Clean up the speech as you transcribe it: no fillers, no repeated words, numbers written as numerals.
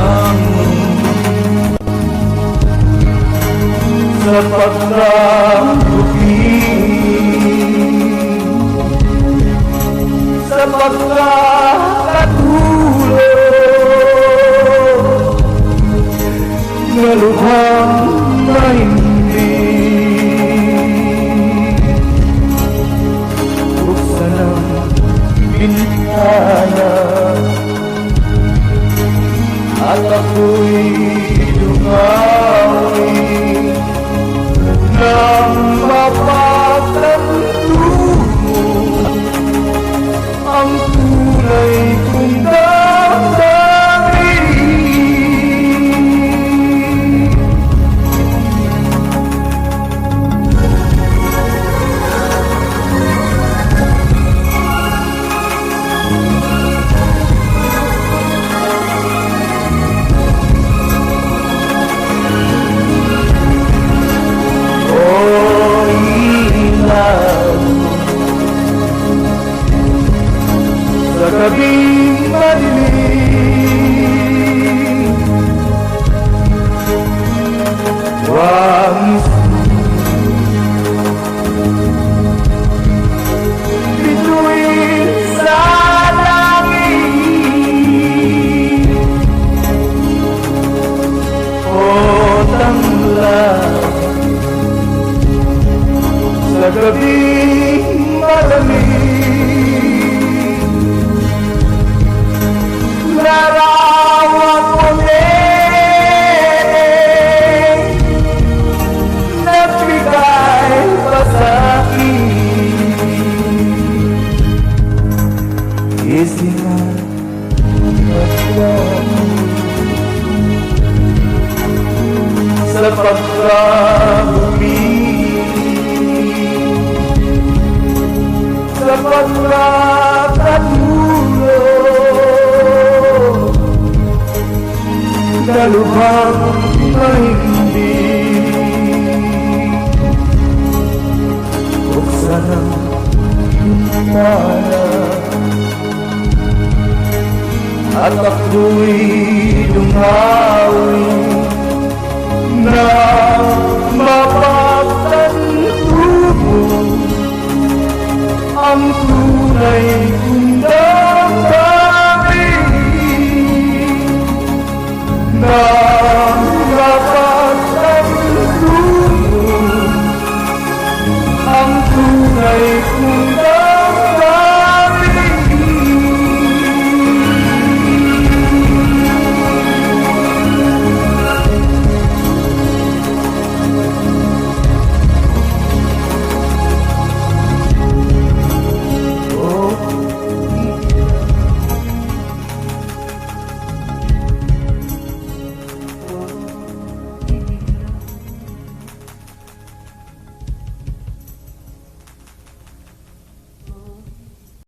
Bangon sa pagkabuhi, sa pagkakatulog na lubhang mahindi. Buksan ang bintana at ako'y dumawi nang mapagtanto mo ang tunay kong damdamin. O ilaw sa gabing madilim, wangis, bituin sa langit, o tanglaw sa gabing malamig, larawan muli nagbigay pa sa akin. Gising at magbangon sa pagkabumi, sa pagkakatulog na lubhang mahindi. Buksan ang bintana at ako'y dumawi na mapagtanto mo ang tunay